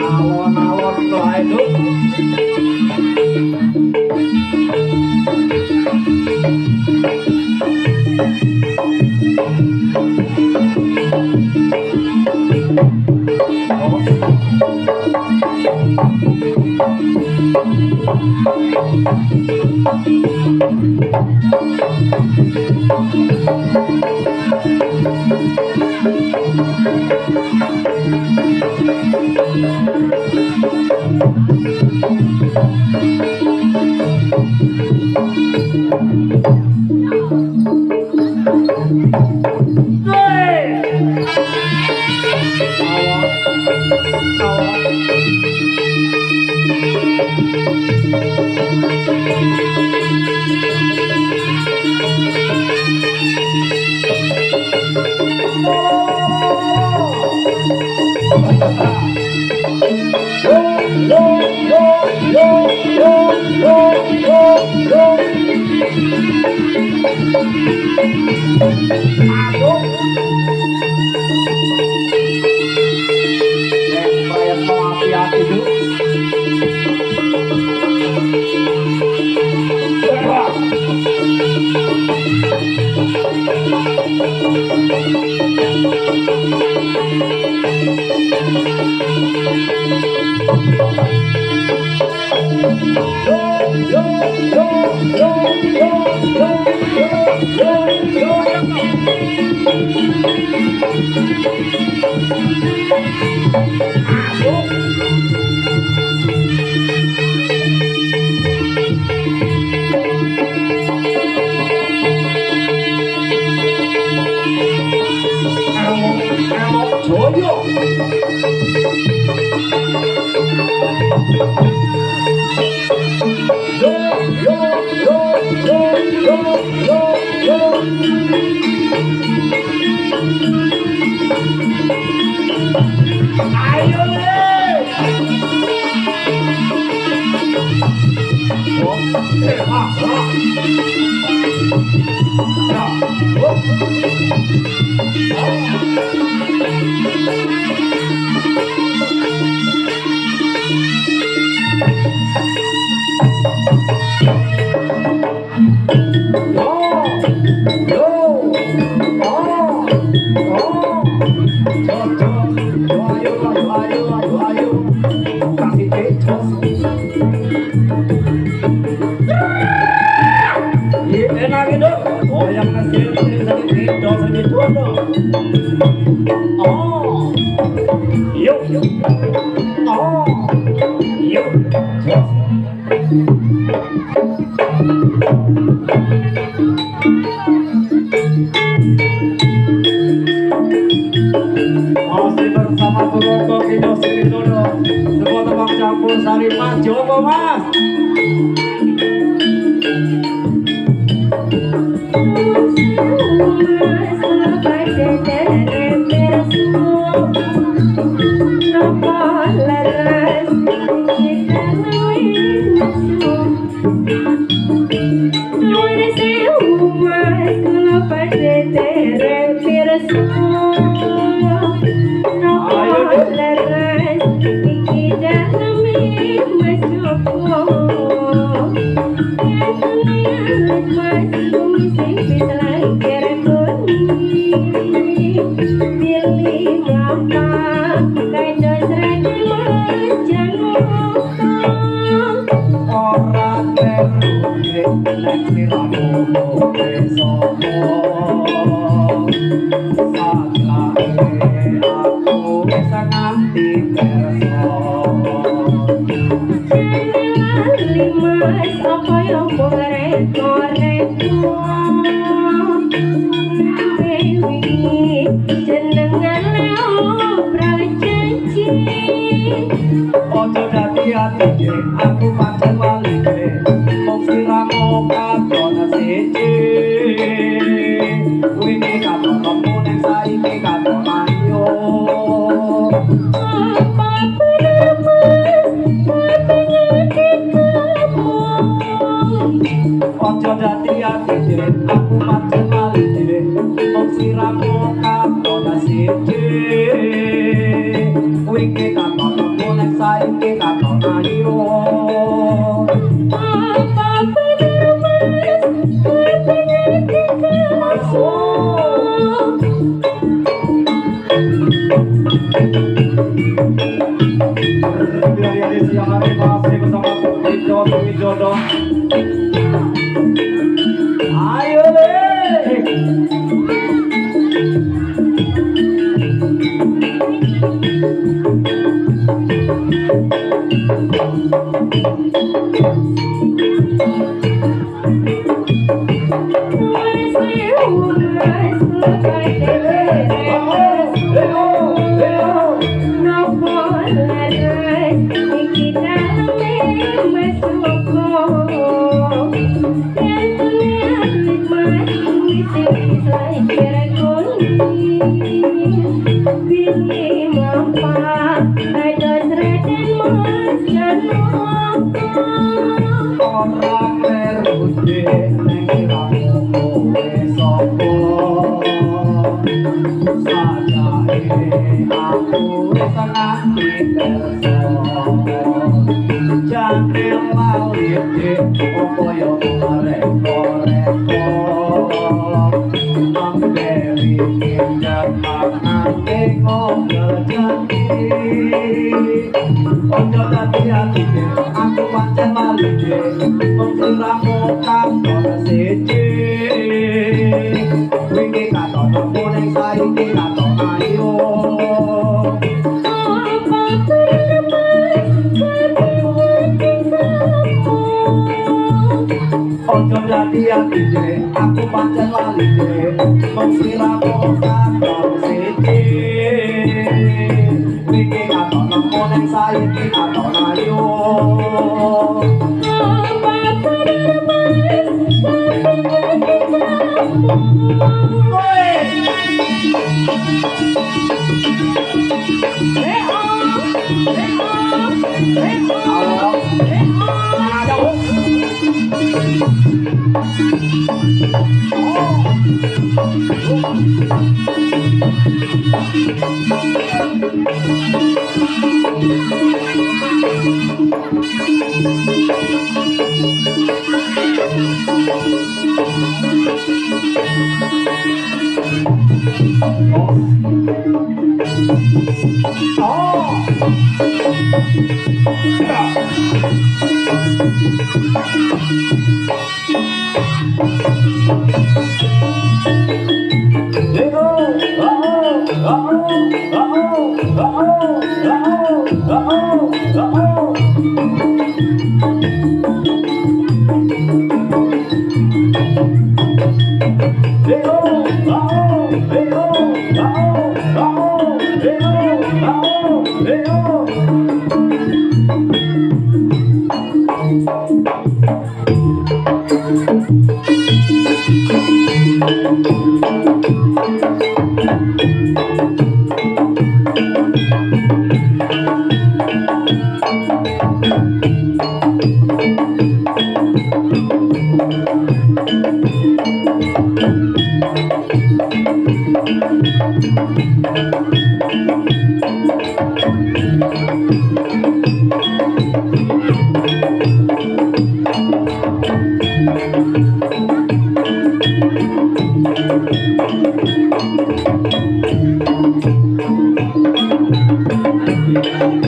Alon-alon doa itu. Masih bersama Turoko Kidul Sritono, sebuah tembang campur sari Mas Joko Mas. Napa leres Leres iki daleme Mas Joko? Yatune alit Mas bumi sing wis langkir kuning. Pilih mlampah kados Raden Mas Janaka. Ora kleru nek sliramu kowe sapa? Sajake aku wis nganti pirsa. Jane lali Mas apa yo mbok reko-reko. Nembe wingi jenengan obral janji. Aja dadi atine aku pancen waline, mung sliramu katon siji. Wingi katon lemu ning saiki katon ayu. Apa bener Mas kepengin ketemu? Aja dadi atine aku pancen waline, mung sliramu katon siji. Wingi katon lemu ning saiki katon ayu. Apa bener Mas kepengin ketemu? Dari siang hari masih bersama Wijo Wijodo. Ayo le. Mas sewu Mas kula Napa leres iki daleme Mas Joko? Yatune alit Mas bumi sing wis lahir kuning. Pilih mlampah kados Raden Mas Janaka. Ora kleru nek sliramu kowe sapa? Sajake aku wis nganti pirsa. Jane lali dik apa yo reko-reko. Ambe wingi nganti ngobrol janji. Aja dadi atine aku pancen waline, mung sliramu katon siji. Wingi katon lemu ning saiki katon ayu. Apa bener Mas kepengin ketemu? Aja dadi atine aku pancen waline, mung sliramu katon siji. Wingi katon lemu ning saiki katon ayu. Apa bener Mas kepengin ketemu?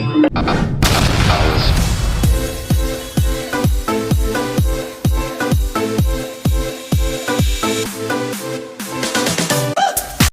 Hours.